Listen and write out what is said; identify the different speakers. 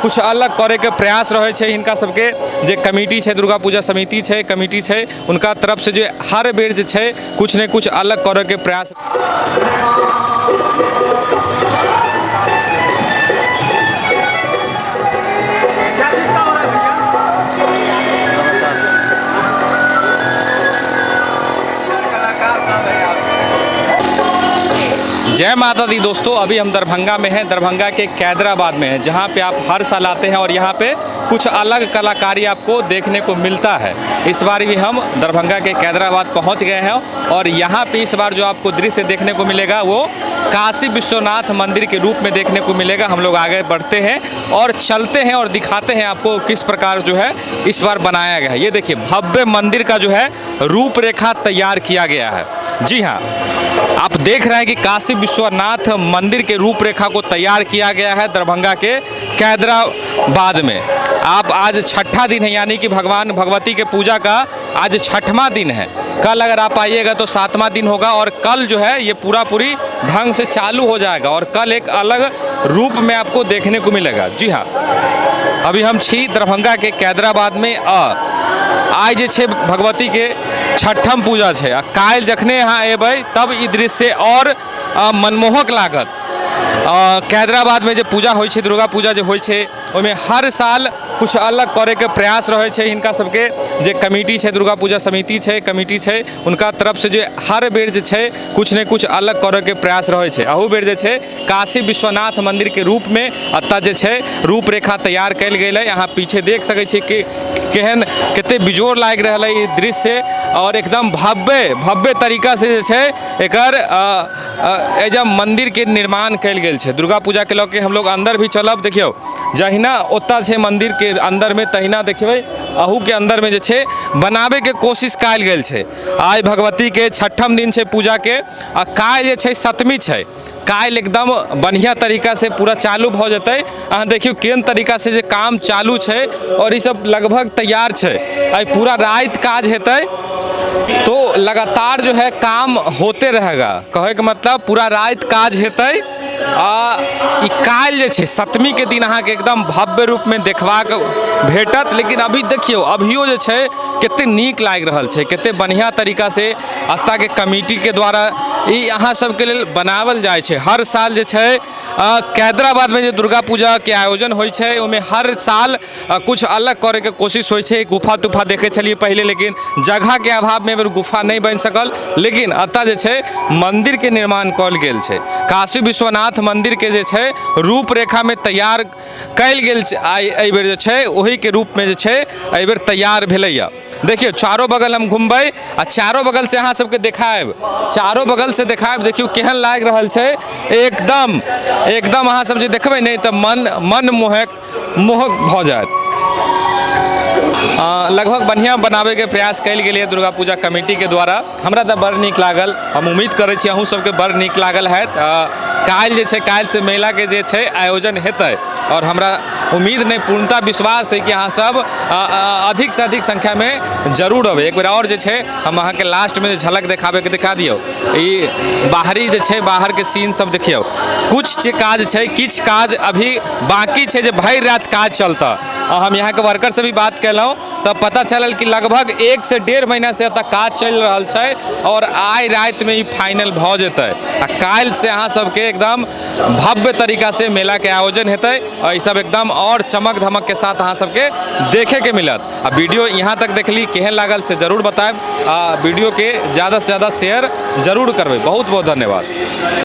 Speaker 1: कुछ अलग करैके प्रयास रहै छै हिनका सबके। जे कमिटी छै, दुर्गा पूजा समिति छै, कमिटी छै, हुनका तरफसँ जे हर बेर जे छै कुछ ने कुछ अलग करैके प्रयास। जय माता दी दोस्तों, अभी हम दरभंगा में हैं, दरभंगा के कैदराबाद में हैं, जहां पे आप हर साल आते हैं और यहां पे कुछ अलग कलाकारी आपको देखने को मिलता है। इस बार भी हम दरभंगा के कैदराबाद पहुंच गए हैं और यहां पे इस बार जो आपको दृश्य देखने को मिलेगा वो काशी विश्वनाथ मंदिर के रूप में देखने को मिलेगा। हम लोग आगे बढ़ते हैं और चलते हैं और दिखाते हैं आपको किस प्रकार जो है इस बार बनाया गया है। ये देखिए, भव्य मंदिर का जो है रूपरेखा तैयार किया गया है। जी हाँ, आप देख रहे हैं कि काशी विश्वनाथ मंदिर के रूपरेखा को तैयार किया गया है दरभंगा के कैदराबाद में। आप आज छठा दिन है, यानी कि भगवान भगवती के पूजा का आज छठवां दिन है। कल अगर आप आइएगा तो सातवां दिन होगा और कल जो है ये पूरा पूरी ढंग से चालू हो जाएगा और कल एक अलग रूप में आपको देखने को मिलेगा। जी हाँ, अभी हम छी दरभंगा के कैदराबाद में। आइ जे छै भगवती के छठम पूजा छै आ काल्हि जखने अहाँ एबै तब ई दृश्य और मनमोहक लागत। कैदराबाद में जे पूजा होइ छै, दुर्गा पूजा जे होइ छै, ओहिमे हर साल कुछ अलग करैके प्रयास रहै छै हिनका सबके। जे कमिटी छै, दुर्गा पूजा समिति छै, कमिटी छै, हुनका तरफसँ जे हर बेर जे छै कुछ ने कुछ अलग करैके प्रयास रहै छै। अहू बेर जे छै काशी विश्वनाथ मन्दिरके रूपमे एतऽ जे छै रूपरेखा तैयार कयल गेल है। अहाँ पीछे देख सकै छी कि केहन कते बेजोड़ लागि रहल है ई दृश्य और एकदम भव्य भव्य तरीका से जे छै एकर एहिजा मन्दिरके निर्माण कयल गेल छै। दुर्गा पूजाके लऽ के हम लोग अन्दर भी चलब। देखियौ, जहिना ओतऽ छै मन्दिरके अन्दरमे तहिना देखबै अहूके अन्दरमे जे छै बनाबैके कोशिश कयल गेल छै। आइ भगवतीके छठम दिन छै पूजाके आ काल्हि जे छै सतमी छै। काल्हि एकदम बढ़िआँ तरीकासँ पूरा चालू भऽ जेतै। अहाँ देखियौ केहन तरीकासँ जे काम चालू छै और ई सब लगभग तैयार छै। आइ पूरा राति काज हेतै तो लगातार जो है काम होते रहेगा। कहैके मतलब पूरा राति काज हेतै आ ई काल्हि जे छै सतमीके दिन अहाँके एकदम भव्य रूपमे देखबाक भेटत। लेकिन अभी देखियौ, अभियो जे छै कते नीक लागि रहल छै, कते बढ़िआँ तरीकासँ एतऽके कमिटीके द्वारा ई अहाँ सबके लेल बनावल जाइ छै। हर साल जे छै कैदराबादमे जे दुर्गा पूजाके आयोजन होइ छै ओहिमे हर साल कुछ अलग करैके कोशिश होइ छै। गुफा तुफा देखै छलियै पहिले, लेकिन जगहके अभावमे एहि बेर गुफा नहि बनि सकल। लेकिन एतऽ जे छै मन्दिरके निर्माण कयल गेल छै। काशी विश्वनाथ मन्दिरके जे छै रूपरेखामे तैयार कयल गेल छै। आइ एहिबेर जे छै ओहिके रूपमे जे छै एहिबेर तैयार भेलैए। देखियौ, चारो बगल हम घुमबै आ चारो बगल से अहाँ सबके देखायब, चारो बगल से देखायब। देखियौ केहन लागि रहल छै, एकदम एकदम अहाँ सब जे देखबै ने तऽ मन मन मोहक मोहक भऽ जायत। लगभग बढ़िआँ बनाबैके प्रयास कयल गेलैए दुर्गा पूजा कमिटीके द्वारा। हमरा तऽ बड़ नीक लागल, हम उम्मीद करै छी अहूँ सबके बड़ नीक लागल हैत। काल्हि जे छै काल्हिसँ मेलाके जे छै आयोजन हेतै और हमरा उम्मीद नहि पूर्णतः विश्वास है कि अहाँ सब अधिक से अधिक संख्यामे जरूर अबै। एक बेर आओर जे छै हम अहाँके लास्टमे जे झलक देखाबैके देखा दियौ। ई बाहरी जे छै बाहरके सीन सब देखियौ। कुछ जे काज छै, किछु काज अभी बाकी छै जे भरि राति काज चलतै। हम यहाँके वर्कर से भी बात केलहुँ तऽ पता चलल कि लगभग 1 से 1.5 महीना से एतऽ काज चलि रहल छै और आइ रातिमे ई फाइनल भऽ जेतै आ काल्हि से अहाँ सबके एकदम भव्य तरीका से मेला के आयोजन हेतै और ई सब एकदम और चमक धमक के साथ अहाँ सबके देखे के मिलत। आ वीडियो यहाँ तक देखली केहन लागल से जरूर बतायब आ वीडियो के ज़्यादा से ज़्यादा शेयर जरूर करबै। बहुत बहुत धन्यवाद।